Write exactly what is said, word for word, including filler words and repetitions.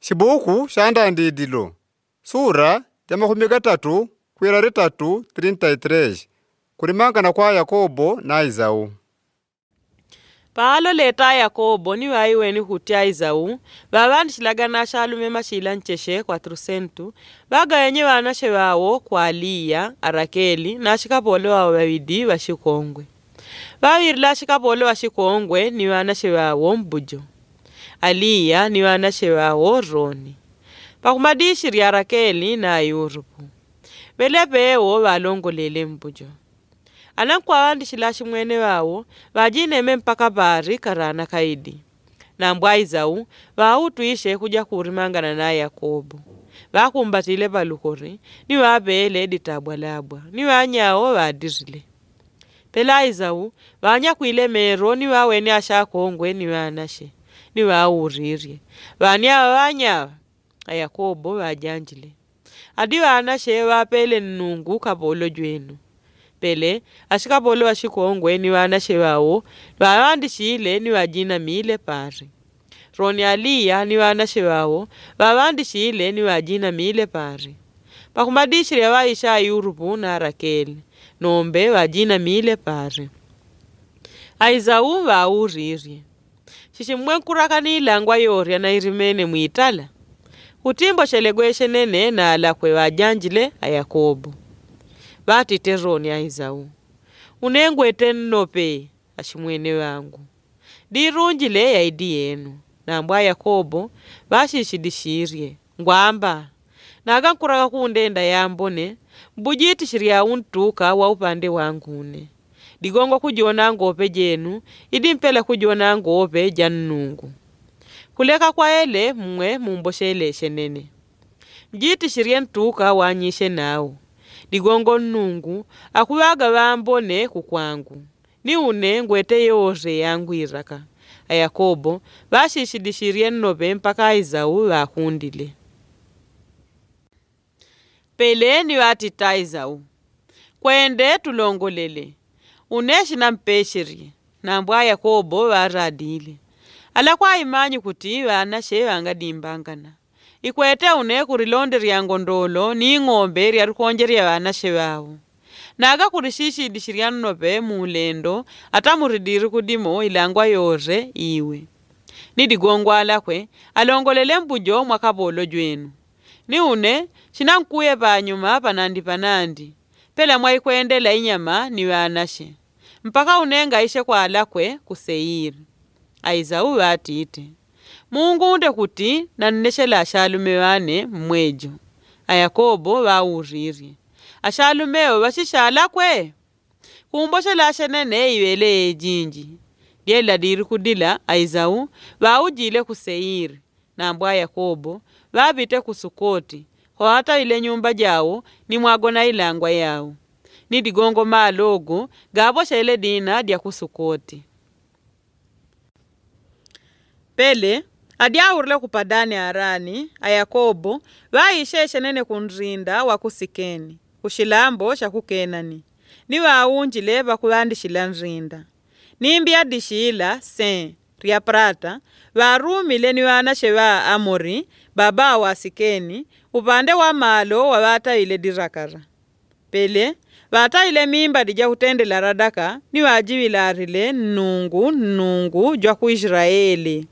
chibuku sha ndandidilo sura ja makumi gatatu kwila litatu trinta i tres. Kulimangana kwa yakobo na isau. Paalo leta yakobo ni ŵaiweni kuti aisau ŵaŵandishilaga na ashalume mashila ncheshe kwa trusentu, ŵagaŵenye ŵanashe ŵawo kwa aliya, arakeli na ashikapolo ŵawo ŵaŵidi ŵashikongwe. Ŵaŵilila ashikapolo ŵashikongwe ni ŵanashe ŵawo mbujo, aliya ni ŵanashe ŵawo roni. Pakumadishirya arakeli na ayurupu. Ŵelepe wo ŵalongolele mbujo. Ana nkwaŵandishila ashimwene ŵawo ŵajineme mpaka paari karana kaidi. Nambu aisau ŵautwishe kuja kuurimangana na yakobo. Ŵakumbatile palukori ni ŵaŵele ditabwalabwa ni ŵanyao ŵadirile. Pela aisau ŵanyakwile mero ni ŵaweni ashakongwe ni ŵanashe ni ŵaurirye, ŵani aŵa ŵanyaŵa? Ayakobo ŵajanjile. Adi ŵanashe ŵapele nnungu kapolo jwenu. Pele ashikapolo ŵashikongwe ni ŵanashe ŵawo ŵaŵandishile ni ŵajinamile paari. Roni aliya ni ŵanashe ŵawo ŵaŵandishile ni ŵajinamile paari. Pakumadishilya ŵaisha ayurupu na arakeli nombe ŵajinamile paari. Aisau ŵaurirye, shishi mmwe nkuraka ni ilangwa yorya nairimene mwitala? Kuti mboshelegwe shenene na alakwe ŵajanjile ayakobo. Ŵatite roni aisau, une ngwete nnope ashimwene ŵangu. Dilunjile yaidi yenu. Nambu ayakobo ŵashishidishirye ngwamba, naga nkuraka kundenda yambone mbujitishilya untuka wa upande wangu une. Digongo kujiwona ngope jenu idi mpela kujiwona ngope ja nnungu. Kuleka kwaele mmwe mumboshele shenene. Mjitishilye ntuka wanyishe nau. Digongo nnungu akuŵaga ŵambone kukwangu. Ni une ngwete yose yangwiraka. Ayakobo ŵashishidishilye nnope mpaka aisau ŵakundile. Pele ni ŵatita aisau, kwende tulongolele. Une shinampeshelye. Nambu ayakobo ŵaradile. Alakwa aimanyi kuti ŵanashe ŵangadimbangana. Ikwete une kulilonde lya ngondolo ni ng'ombe lya lukonje lya ŵanashe ŵawo. Naga kulishishidishilya nnope mu ulendo ata mulidili kudimo ilangwa yose iwe. Ni digongo alakwe alongolele mbujo mwa kapolo jwenu. Ni une shinankuye panyuma panandi panandi pela mwaikwendela inyama ni ŵanashe mpaka une ngaishe kwa alakwe ku seiri. Aisau ŵatite, mungunde kuti nanneshele ashalume ŵane mmwejo. Ayakobo ŵaurirye, ashalume wo ŵashisha alakwe? Kumboshela shenene iŵele ejinji. Dyela dili kudila aisau ŵaujile ku seiri. Nambu ayakobo ŵaŵite ku sukoti, hoŵataŵile nyumba jawo ni mwagona ilangwa yawo. Ni digongo malo go gaŵoshele dina dya ku sukoti. Pele adyaulile ku padani arani ayakobo ŵaishe shenene ku nrinda wa ku sikeni ku shilambo sha ku kenani. Ni ŵaunjile ŵakuŵandishila nrinda. Nimbi adishila se lya plata ŵarumile ni ŵanashe ŵa amori baba wa sikeni upande wa malo waŵataŵile dilakala. Pele ŵataŵile mimbadi ja kutendela ladaka ni ŵajiŵilalile nnungu nnungu jwa ku isilaeli.